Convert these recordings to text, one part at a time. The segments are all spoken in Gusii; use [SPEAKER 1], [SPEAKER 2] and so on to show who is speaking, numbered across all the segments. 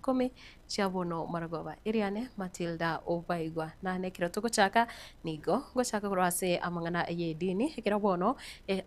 [SPEAKER 1] ikomi chia bono marogoba. Eriane Matilda Obaigwa. Nane ekero togochaka nigo ngochaka korwa ase amang'ana y'edini ekero bono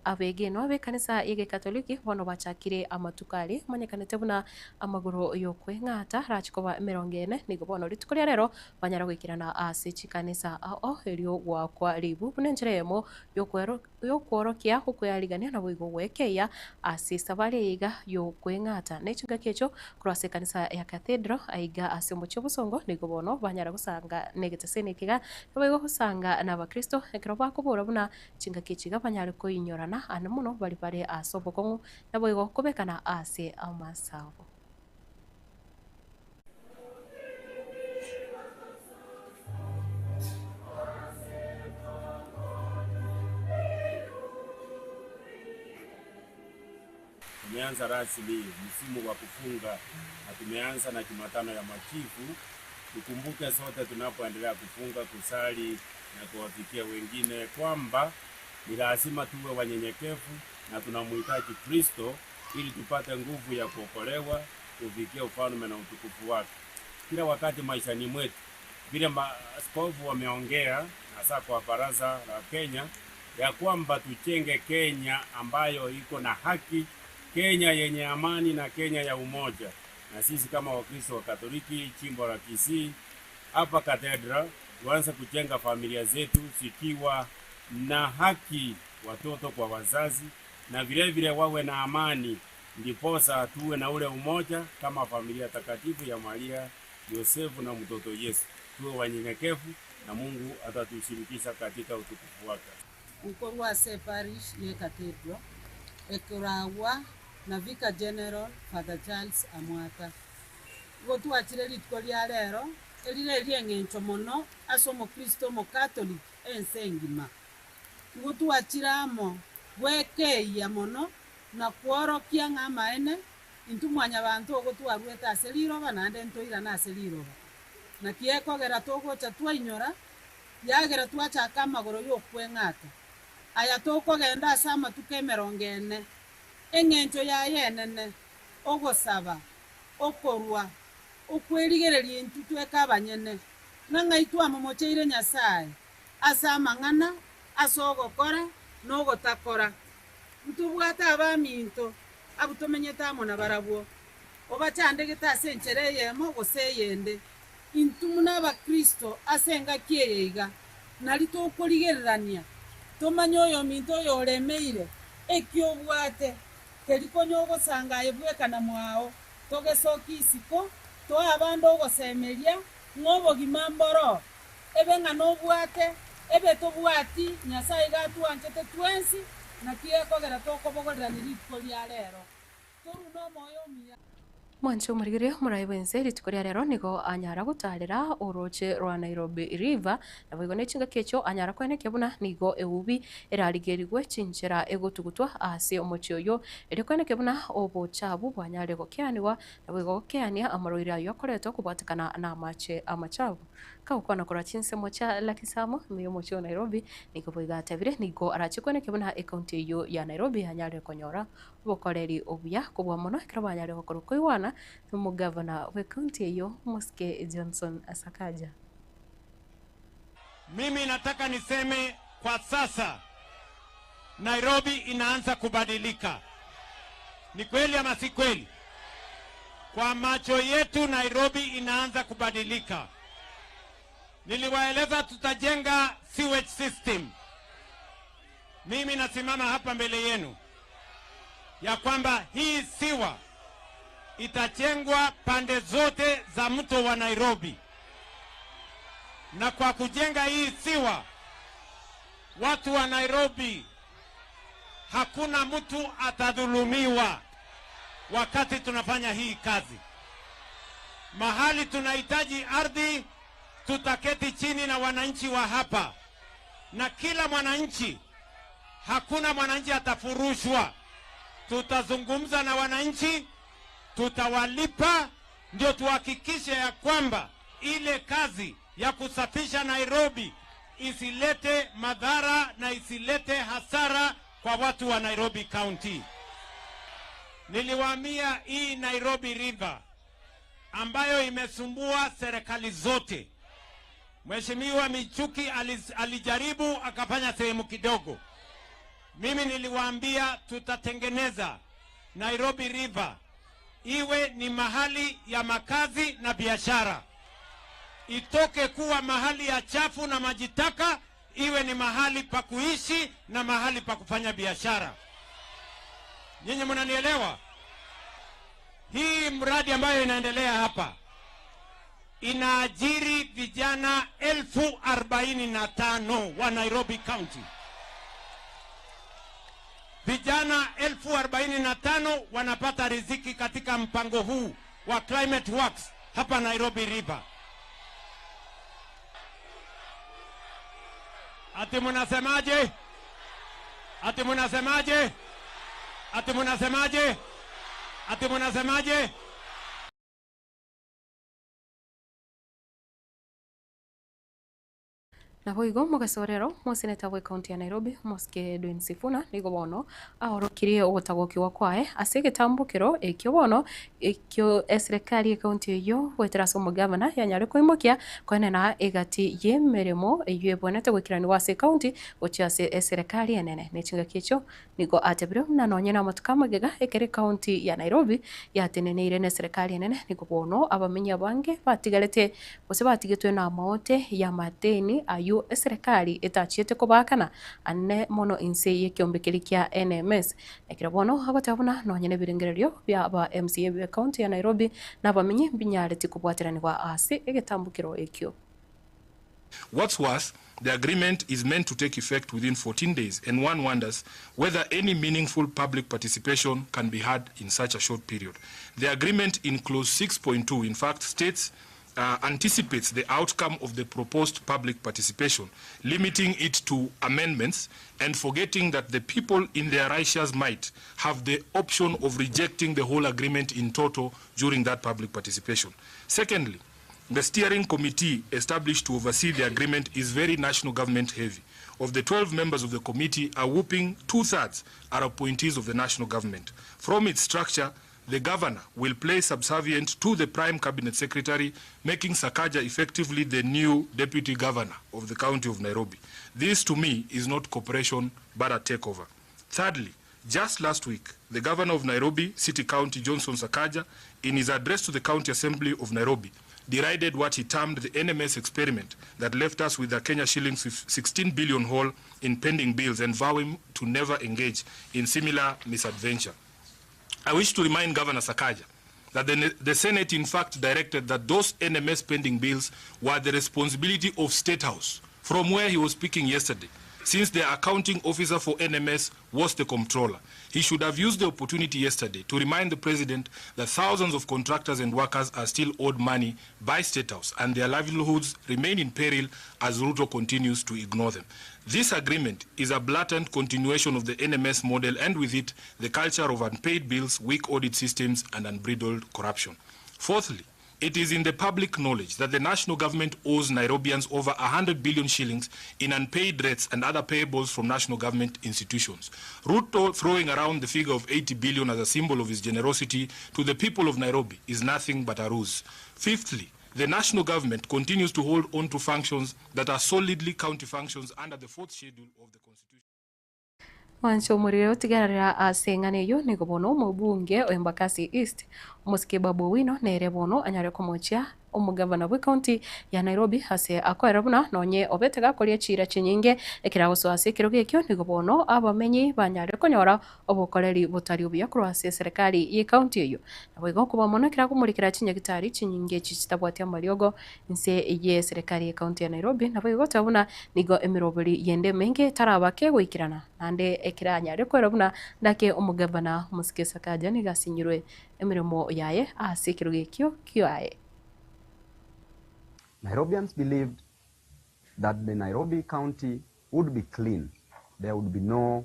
[SPEAKER 1] abegenwa b'ekanisa y'egekatoliki bono bachakire amatuko aria amanyekanete buna amagoro y'okweng'ata arache koba emerongo ene nigo bono rituko ria rero banyara goikerana ase chikanisa ao erio goakwa ribu buna enchera eyemo y'okworokia okwearigania naboigo gwekeyia ase esabari eye iga y'okweng'ata. Ne chingaki echio korwa ase ekanisa ya Cathedral aiga ase omochie obosongo nigo bono banyara gosanga negeteseni eke iga naboigo gosanga nabakristo ekero bakobora buna chingaki echi iga banyare koinyorana ande mono baria bare ase obokong'u naboigo kobekana ase amasabo.
[SPEAKER 2] Tumeanza rasmi msimu wa kufunga na tumeanza na Jumatano ya Majivu. Tukumbuke sote tunapoendelea kufunga, kusali na kuwafikia wengine kwamba ni lazima tuwe wanyenyekevu na tunamhitaji Kristo ili tupate nguvu ya kuokolewa kufikia ufalme na utukufu wake. Kila wakati maishani mwetu, vile maaskofu wameongea hasa kwa baraza la Kenya ya kwamba tujenge Kenya ambayo iko na haki, Kenya yenye amani na Kenya ya umoja. Na sisi kama Wakristo wa Katoliki jimbo la Kisii hapa Cathedral tuanze kujenga familia zetu zikiwa na haki, watoto kwa wazazi, na vile vile wawe na amani, ndiposa tuwe na ule umoja kama familia takatifu ya Maria, Yosefu na mtoto Yesu. Tuwe wanyenyekevu na Mungu atatushirikisha katika utukufu wake.
[SPEAKER 3] Nkorwa ase eparish ye Cathedral ekoragwa na Vicar General Father Charles Amwata. Igo twachire rituko ria rero, erire eri'eng'encho mono ase omokristo omokatoliki ense engima. Igo twachire amo gwekeyia mono na kworokia ng'a amaene intwe mwanyabanto ogo twaruete ase riroba naende ntoirane ase riroba. Naki ekogera togocha twainyora, yagera twachaka amagoro y'okweng'ata, aya tokogenda ase amatuko emerongo ene, engencho yaye enene, ogosaba, okorua, okwerigereria intwe tweka abanyene, na ng'ai twamomocheire Nyasae ase amang'ana, ase ogokora, na ogotakora. Ntobwate abaminto abwo tomenyete amo nabarabwo, obachandegete ase enchera eyemo gose eyende. Intwe buna Abakristo ase engaki eye iga, nari tokorigererania, tomanye oyominto oyoremeire, eki obwate, keri konya ogosanga aye bweka na mwao, togesokie isiko, toe abande ogosemeria, ng'a obogima mboro, ebe ng'a nobwate, ebe tobwati, Nyasae iga atwanchete twensi, naki ekogera tokobogorerania rituko ria rero. Torwe nomoyo omuya.
[SPEAKER 1] Mwanche omorigereria omorai bw'ense rituko ria rero nigo anyara gotaarera orooche rwa Nairobi River, naboigo ne chingaki echio anyara koenekia buna nigo eubi erarigerigwe chinchera egotugutwa ase omochie oyio, erio koenekia buna obochabu bwanyare gokeanigwa naboigo gokeania amarwaire ayio akoretwa kobwatekana namache amachabu. Kagokwana korwa chinsemo chia Lakisamo ime y'omochie o Nairobi nigo boigo atebire nigo arache koenekia buna ecounty eyio ya Nairobi yanyarire konyora obokoreri obuya kobua mono ekero banyarire gokora okoigwana nomogavana bw'ecounty eyio Omosike Johnson Sakaja.
[SPEAKER 4] Mimi nataka niseme kwa sasa Nairobi inaanza kubadilika. Ni kweli ama si kweli? Kwa macho yetu Nairobi inaanza kubadilika. Niliwaeleza tutajenga sewage system. Mimi nasimama hapa mbele yenu ya kwamba hii siwa itajengwa pande zote za mto wa Nairobi, na kwa kujenga hii siwa, watu wa Nairobi, hakuna mtu atadhulumiwa wakati tunafanya hii kazi. Mahali tunahitaji ardhi, tutaketi chini na wananchi wa hapa, na kila mwananchi, hakuna mwananchi atafurushwa. Tutazungumza na wananchi, tutawalipa, ndio tuhakikishe ya kwamba ile kazi ya kusafisha Nairobi isilete madhara na isilete hasara kwa watu wa Nairobi County. Niliwaambia hii Nairobi River ambayo imesumbua serikali zote. Mheshimiwa Michuki alijaribu akafanya sehemu kidogo. Mimi niliwaambia tutatengeneza Nairobi River iwe ni mahali ya makazi na biashara, itoke kuwa mahali ya chafu na maji taka, iwe ni mahali pa kuishi na mahali pa kufanya biashara. Nyinyi mnanielewa? Hii mradi ambayo inaendelea hapa inaajiri vijana 45,000 wa Nairobi County. Vijana 45,000 wanapata riziki katika mpango huu wa Climate Works hapa Nairobi River. Ati munasemaje? Ati munasemaje? Ati munasemaje? Ati munasemaje?
[SPEAKER 1] Naboigo mogasorero moseneta bw'ecounty ya Nairobi Mosike Edwin Sifuna nigo bono aorokirie ogotagokigwa kwaye ase egetambokero ekio bono ekio eserekari y'ecounty eyio goetera ase omogavana yanyare koimokia koenena egati y'emeremo eyio ebwenerete goikeraniwa ase ecounty gochia ase eserekari enene. Ne chingaki echio nigo atebire buna nonye na amatuko amagega ekero ecounty ya Nairobi yateneneire na eserekari enene nigo bono abamenyi abange batigarete gose batigetwe na amaote y'amateni ayio eserekari etachiete kobaakana ane mono inse y'ekiombe keria kia NMS. Ekero bono agoteba buna nonye na ebirengererio bia aba MCA b'ecounty ya Nairobi na abamenyi mbinyareti kobwateranigwa ase egetambokero ekio.
[SPEAKER 5] What's worse, the agreement is meant to take effect within 14 days, and one wonders whether any meaningful public participation can be had in such a short period. The agreement in clause 6.2, in fact, states anticipates the outcome of the proposed public participation, limiting it to amendments and forgetting that the people in their righteous might have the option of rejecting the whole agreement in toto during that public participation. Secondly, the steering committee established to oversee the agreement is very national government heavy. Of the 12 members of the committee, a whopping two-thirds are appointees of the national government. From its structure, the governor will play subservient to the prime cabinet secretary, making Sakaja effectively the new deputy governor of the county of Nairobi. This, to me, is not cooperation, but a takeover. Thirdly, just last week, the governor of Nairobi City County, Johnson Sakaja, in his address to the County Assembly of Nairobi, derided what he termed the NMS experiment that left us with a Kenya shillings 16 billion hole in pending bills and vowing to never engage in similar misadventure. I wish to remind Governor Sakaja that the Senate in fact directed that those NMS pending bills were the responsibility of State House, from where he was speaking yesterday, since the accounting officer for NMS was the comptroller. He should have used the opportunity yesterday to remind the president that thousands of contractors and workers are still owed money by State House and their livelihoods remain in peril as Ruto continues to ignore them. This agreement is a blatant continuation of the NMS model and with it, the culture of unpaid bills, weak audit systems, and unbridled corruption. Fourthly, it is in the public knowledge that the national government owes Nairobians over 100 billion shillings in unpaid rates and other payables from national government institutions. Ruto throwing around the figure of 80 billion as a symbol of his generosity to the people of Nairobi is nothing but a ruse. Fifthly, the national government continues to hold on to functions that are solidly county functions under the fourth schedule of the Constitution.
[SPEAKER 1] Mwanche omorire otigerera ase eng'ana eyio nigo bono omobunge o Embakasi East omosike Babu Owino nere bono anyare komochia omogavana bw'ecounty ya Nairobi ase akoera buna nonye obete gakoria chiira chinyinge ekero agosoa ase ekerogo ekio nigo bono abamenyi banyare konyora obokoreri botari obuya korwa ase eserekari y'ecounty eyio. Naboigo okoba mono ekero akomorikera chinyagitari chinyinge echi chitabwati amariogo inse y'eserekari y'ecounty ya Nairobi naboigo goteba buna nigo emeroberi yende emenge etarabake goikerana naende ekero anyare koera buna ndake omogavana omosike Sakaja nigo asinyirwe emeremo yaye ase ekerogo ekio kiaye.
[SPEAKER 6] Nairobians believed that the Nairobi County would be clean. There would be no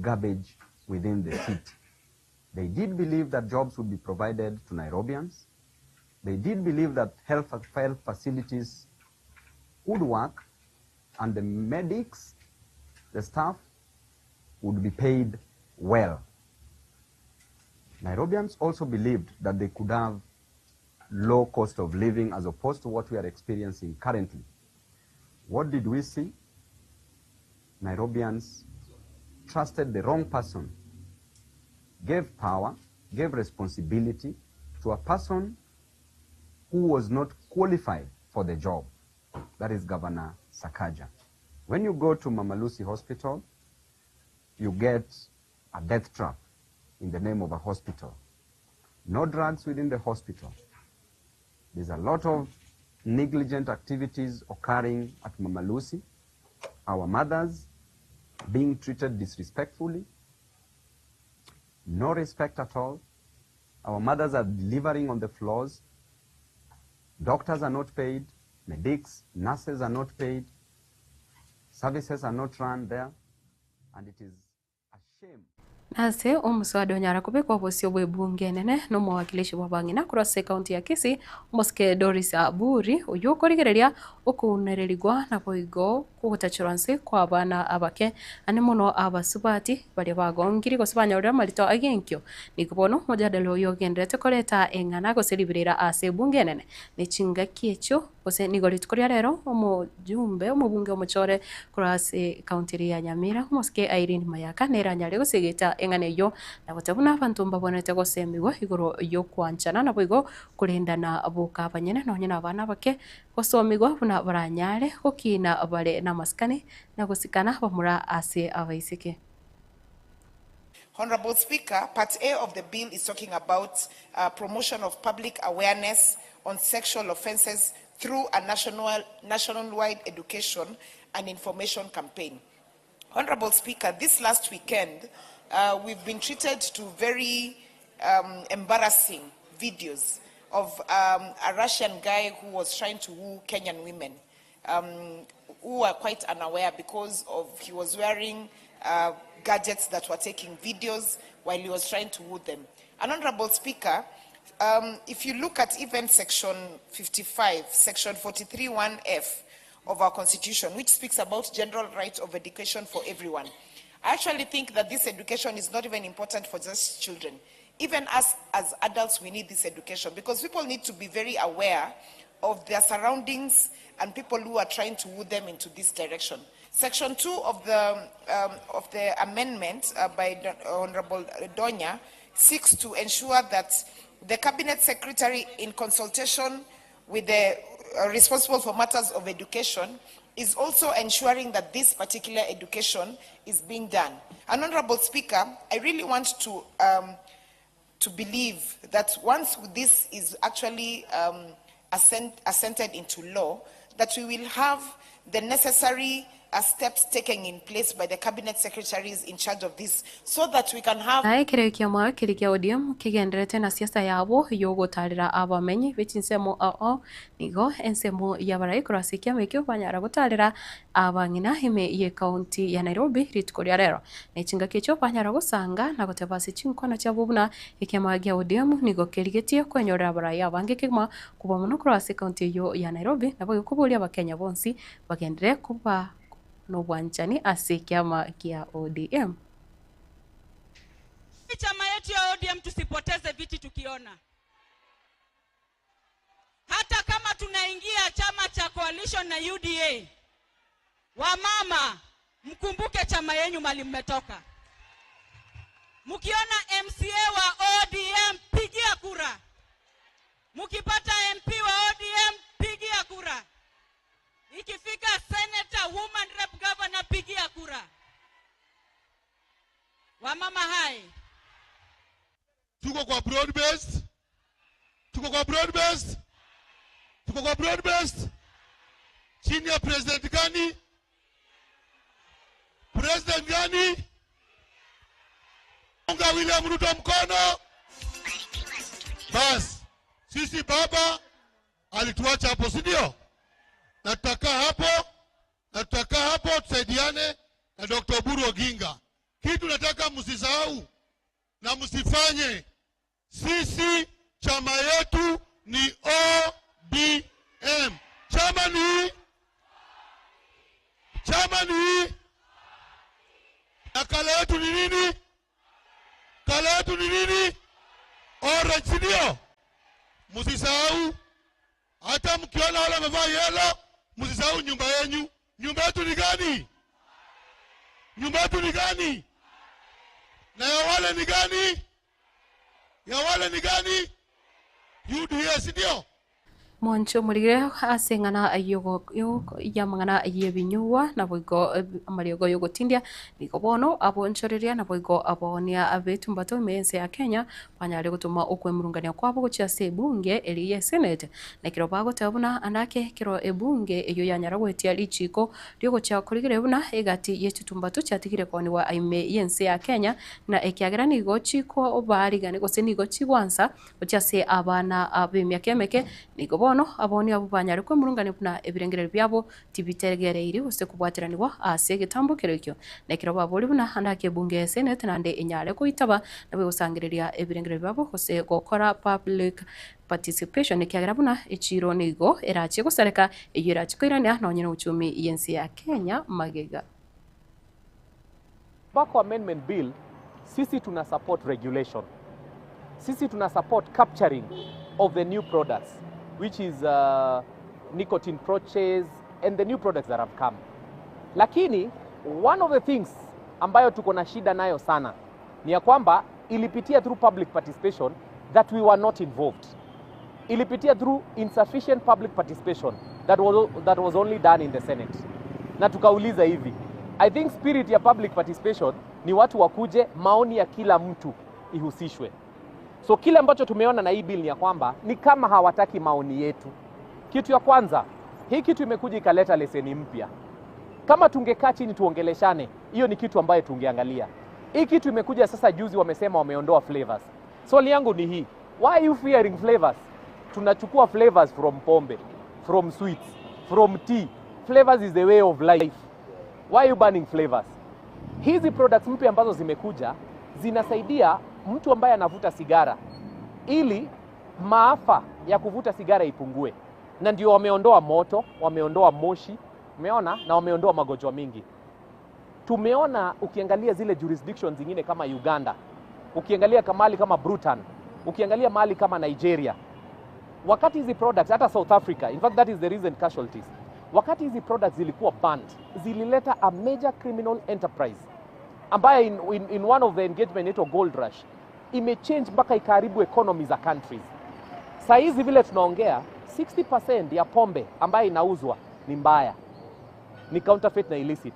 [SPEAKER 6] garbage within the city. They did believe that jobs would be provided to Nairobians. They did believe that health facilities would work and the medics, the staff, would be paid well. Nairobians also believed that they could have low cost of living as opposed to what we are experiencing currently. What did we see? Nairobians trusted the wrong person, gave power, gave responsibility to a person who was not qualified for the job. That is Governor Sakaja. When you go to Mama Lucy Hospital, you get a death trap in the name of a hospital. No drugs within the hospital. There's a lot of negligent activities occurring at Mama Lucy. Our mothers being treated disrespectfully, no respect at all. Our mothers are delivering on the floors. Doctors are not paid, medics, nurses are not paid, services are not run there, and it is a shame.
[SPEAKER 1] Nase omoswada onyara kobekwa obosio bwa ebunge enene na omowakilishi bwa abang'ina korwa ase ekaunti ya Kisii, omosike Doris Aburi, oywo okorigereria okounererigwa naboigo kogotachorwa nse kwa abana abake ande mono abasubati baria bagongiri gose banyorire amarito agenkio. Nigo bono omojadala oyo ogenderete koreta eng'ana gose riberera ase ebunge enene ne chingaki echio gose nigo rituko ria rero omojumbe omobunge omochore korwa ase ekaunti eria ya Nyamira omosike Irene Mayaka nere anyare gosegeta eng'ana eyio na goteba buna abanto mbabwenerete gosemigwa igoro yokwanchana naboigo korendana boka abanyene nonye na abana abake gosomigwa buna baranyare gokina bare namasikani na gosikana bamura ase abaiseke.
[SPEAKER 7] Honorable Speaker, Part A of the bill is talking about promotion of public awareness on sexual offenses through a nationwide education and information campaign. Honorable Speaker, this last weekend, we've been treated to very embarrassing videos of a Russian guy who was trying to woo Kenyan women, who were quite unaware because of he was wearing gadgets that were taking videos while he was trying to woo them. And Honorable Speaker, if you look at even Section 55, Section 43(1)(f of our Constitution, which speaks about general right of education for everyone, I actually think that this education is not even important for just children. Even us as adults, we need this education because people need to be very aware of their surroundings and people who are trying to woo them into this direction. Section 2 of the amendment by Honorable Donya seeks to ensure that the Cabinet Secretary, in consultation with the responsible for matters of education, is also ensuring that this particular education is being done. And Honorable Speaker, I really want to believe that once this is actually assented into law, that we will have the necessary steps taken in place by the cabinet secretaries in charge of this, so that we can have...
[SPEAKER 1] Nae kireo kia mwa kiri kia ODM kigenderete na siasa yabo yogotarira abamenyi bechinsemo ao nigo ensemo yabarai kurasi kia mekio banyara gotarira abang'ina ime ye county ya Nairobi rituko ria rero nechinga kicho banyara gosanga na goteba ase chinkwana chiabo buna ekiama gia ODM nigo kerigetie kwenyorera abarai abange kegima kuba mono kurasi county yo ya Nairobi nabo gikuboria abakenya bonsi bagendere kuba nobwanchani ase kiama kia ODM.
[SPEAKER 8] Chama yetu ya ODM tusipoteze viti tukiona. Hata kama tunaingia chama cha coalition na UDA, wamama mkumbuke chama yenyu mali mmetoka. Mkiona MCA wa ODM pigia kura. Mkipata MP wa ODM pigia kura. Ikifika senator, woman rep, governor pigia kura. Wamama hai.
[SPEAKER 9] Tuko kwa broad based. Tuko kwa broad based. Tuko kwa broad based. Chini ya president gani? President gani? Unga William Ruto mkono. Bas, sisi baba alituacha hapo, si ndio? Na tutakaa hapo, na tutakaa hapo tusaidiane na Dr. Oburu Oginga. Kitu nataka msisahau na msifanye, sisi chama yetu ni ODM. Chama ni? Chama ni? Na kala yetu ni nini? Kala yetu ni nini? Orange, si ndio? Msisahau, hata mkiona wale wamevaa yellow, msisahau nyumba yenyu. Nyumba yetu ni gani? Nyumba yetu ni gani? Na ya wale ni gani? Ya wale ni gani? UDA, si ndio?
[SPEAKER 1] Mwanche omorigere ase eng'ana y'amang'ana y'ebinyugwa, naboigo amariogo y'ogotindia, nigo bono abonchoreria naboigo abaoonia ab'etumbato ime y'ense ya Kenya banyare gotoma okwemurungania kwabo gochia ase ebunge eria y'esenate. Na ekero bagoteba buna ande ake ekero ebunge eyio yanyara goetia richiiko riogochia korigereria buna egati ye chitumbato chiatigire koonigwa ime y'ense ya Kenya, na ekiagera nigo chikobaarigania gose nigo chigwansa Gochia ase abana b'emiaka emeke, nigo bono aboonia abwo banyare kwemurungania buna ebirengererio biabo tibitegereiri gose kobwateranigwa ase egetambo kero ekio. Na ekero baboria buna ande ake ebunge y'eseneti naende enyare goitaba nabo egosangereria ebirengererio biabo gose gokora public participation ekiagera buna echiiro nigo erachie gosareka eyio erachie koirania nonye nochumi y'ense ya Kenya magega.
[SPEAKER 10] Tobacco Amendment Bill, sisi tuna support regulation. Sisi tuna support capturing of the new products which is uh, nicotine pouches and the new products that have come. Lakini one of the things ambayo tuko na shida nayo sana ni ya kwamba ilipitia through public participation that we were not involved. Ilipitia through insufficient public participation that was, that was only done in the Senate. Na tukauliza hivi, I think spirit ya public participation ni watu wakuje, maoni ya kila mtu ihusishwe. So kile ambacho tumeona na hii bill ni ya kwamba ni kama hawataki maoni yetu. Kitu ya kwanza, hii kitu imekuja ikaleta leseni mpya. Kama tungekaa chini tuongeleshane, hiyo ni kitu ambayo tungeangalia. Hii kitu imekuja sasa, juzi wamesema wameondoa flavors. Swali yangu ni hii, why are you fearing flavors? Tunachukua flavors from pombe, from sweets, from tea. Flavors is the way of life. Why are you banning flavors? Hizi products mpya ambazo zimekuja zinasaidia mtu ambaye anavuta sigara ili maafa ya kuvuta sigara ipungue, na ndio wameondoa moto, wameondoa moshi, umeona, na wameondoa magonjwa mingi. Tumeona ukiangalia zile jurisdictions zingine kama Uganda, ukiangalia kamali kama Britain, ukiangalia mali kama Nigeria, wakati hizi products hata South Africa, in fact that is the recent casualties, wakati hizi products zilikuwa banned, zilileta a major criminal enterprise ambayo in, in, in one of the engagement inaitwa Gold Rush imechange mpaka ikaharibu economy za countries. Saa hizi vile tunaongea, 60% ya pombe ambayo inauzwa ni mbaya, ni counterfeit na illicit.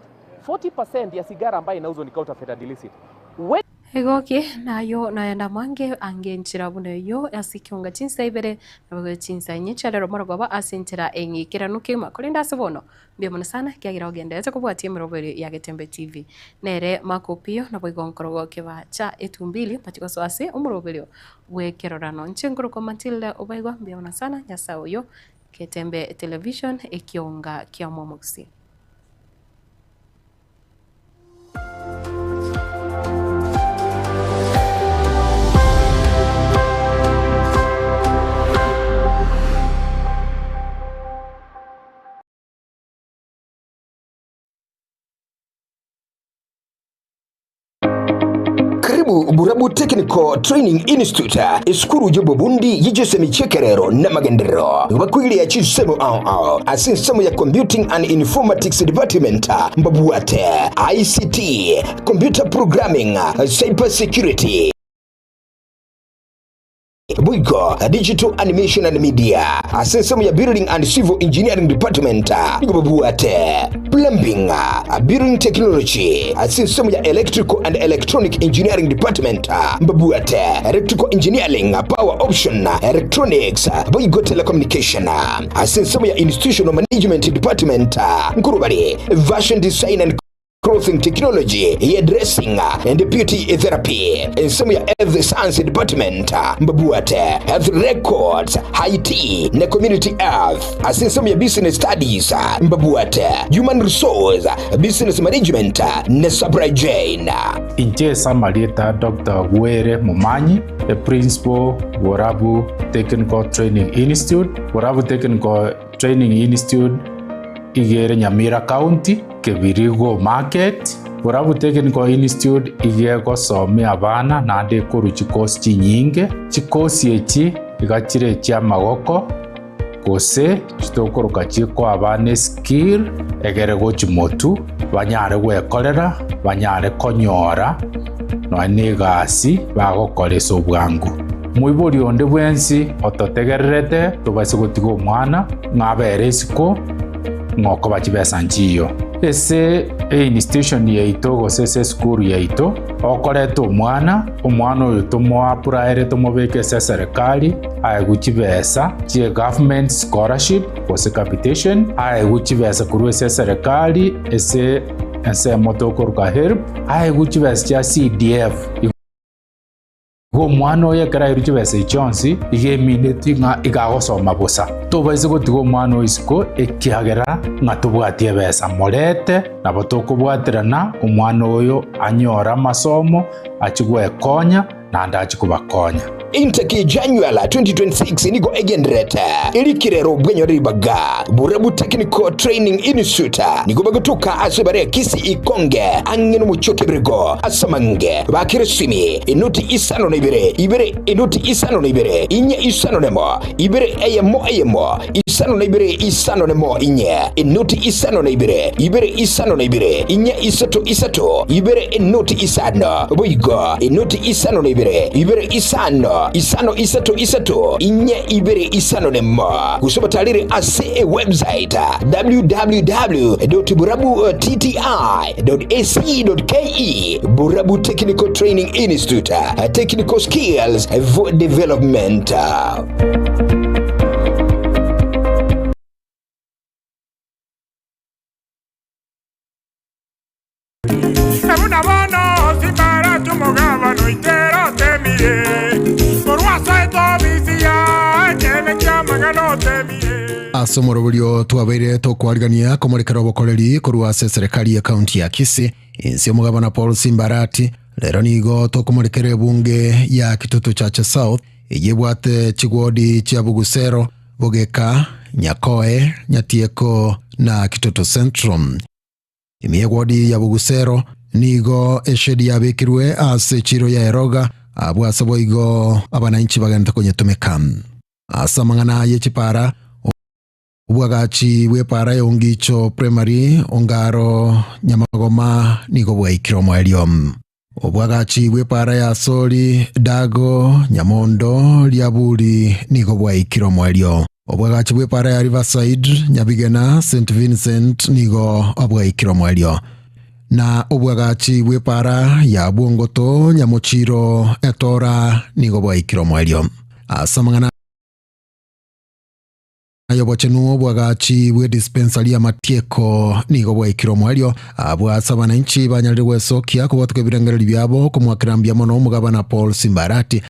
[SPEAKER 10] 40% ya sigara ambayo inauzwa ni counterfeit and illicit. When
[SPEAKER 1] Egoki nayo nayanda mange ange enchera buna eyio ase ekiunga chinsa ibere naboigo chinsa inye chiarero morogoba ase enchera eng'ikeranu kegima korende ase bono mbuya mono sana ekiagera ogendererete kobwatia emerobo ere ya Getembe TV. Nere Mark Opiyo naboigo nkorogo kebacha etumbili mbachi gosoa ase omoroberio bw'ekerorano. Inche nkorokwa Matilda Obaigwa mbuya mono sana Nyasae oyo Getembe Television ekionga kia Omomogusii.
[SPEAKER 11] Karibu Burabu Technical Training Institute, esukuru y'obobundi y'echisemi chi'ekerero n'amagenderero. Nigo bakoiria chinsemo ao ao ase ensemo ya Computing and Informatics Department, mbabwate ICT, Computer Programming, Cyber Security, Boigo Digital Animation and Media ase ensemo ya Building and Civil Engineering Department nigo babwate Plumbing, Building Technology ase ensemo ya Electrical and Electronic Engineering Department mbabwate Electrical Engineering, Power Option, Electronics, boigo Telecommunication ase ensemo ya Institutional Management Department nkorobare Fashion Design and Clothing Technology, Hairdressing and Beauty Therapy, ensemo ya Health Science Department mbabwate Health Records, IT na Community Health. Ase ensemo ya Business Studies mbabwate Human Resource, Business Management na Supply Chain.
[SPEAKER 12] Inche ase amarieta Doctor Gwere Momanyi, e Principal Borabu Technical Training Institute, Borabu Technical Training Institute iga ere Nyamira County, Kebirigo Market, Borabu Technical Institute iga egosomia abana naende ekorwa chikosi chinyinge. Chikosi echi Iga chire echi'amagoko, gose chitokoroka chikoa abana eskill, egere gochia motwe, banyare gwekorera, banyare konyora nonya na egasi bagokora ase obwango. Moibori onde bwensi ototegererete tobaise gotiga omwana ng'a abere isiko ng'a okoba chibesa nchiyo. Ase einstitution yaito gose ase esukuru yaito, okoreta omwana, omwana oyo tomoapuraere tomobeke ase eserekari, aegwe chibesa chie government scholarship gose capitation, aegwe chibesa korwa ase eserekari ase ensemo tokoruka HELB, aegwe chibesa chia CDF. Igo omwana oyo ekero airwe chibesa echi chionsi, iga emineti ng'a iga agosoma bosa. Tobaise gotiga omwana oyo isiko ekiagera ng'a tobwati ebesa. Morete, nabo tokobwaterana omwana oyo anyore amasomo, achie gwekonya, naende achie kobakonya.
[SPEAKER 11] Intake January 2026 nigo egendererete erikirero bw'enyore ribaga Borabu Technical Training Institute nigo bagotoka ase bare Kisii Ikonge ang'e nomochie o Kebirigo ase amange bakire esimi enoti isano na ibere ibere enoti isano na ibere inye isano nemo ibere eyemo eyemo isano na ibere isano nemo inye enoti isano na ibere ibere isano na ibere inye isato isato ibere enoti isano boigo enoti isano na ibere ibere isano isano isato isato inye ibere isano nemo gose obatarere ase ewebsite www.burabuttti.ac.ke Burabu Technical Training Institute Technical Skills for Development.
[SPEAKER 13] Buna bono simbarati omogabane oitera otemire, korwa ase etobisi ya ekeene ki'amang'ana otemire.
[SPEAKER 14] Ase omoroberio twabeire tokwarigania komorekera obokoreri korwa ase eserekari ye county ya Kisii, inse omogabana Paul Simbarati, rero nigo tokomorekera ebunge ya Kitutu Chache South eyio ebwate chigwodi chia Bugusero, Bogeka, Nyakoe, Nyatieko na Kitutu Central. Ime y'egwodi ya Bogusero nigo eshedi yabekirwe ase echiiro ya Eroga, abwo ase boigo abananchi bagente konyetumeka. Ase amang'ana ye chipara, obwagachi bw'epara ya Ongicho Primary, Ongaro, Nyamagoma nigo bwaikire omoerio. Obwagachi bw'epara ya Asori, Dago, Nyamondo, Riaburi nigo bwaikire omoerio. Obwagachi bw'epara ya Riverside, Nyabigena, St Vincent nigo bwaikire omoerio. Na obwagachi bw'epara ya Bwongoto, Nyamochiro, Etora nigo bwaikire omoerio. Ase amang'ana Ay'obochenu obwagachi bwe dispensari y'amatieko nigo bwaikire omoerio, abwo ase abananchi banyarire gwesokia kobwatoka ebirengererio biabo komwakera mbuya mono omogabana Paul Simbarati.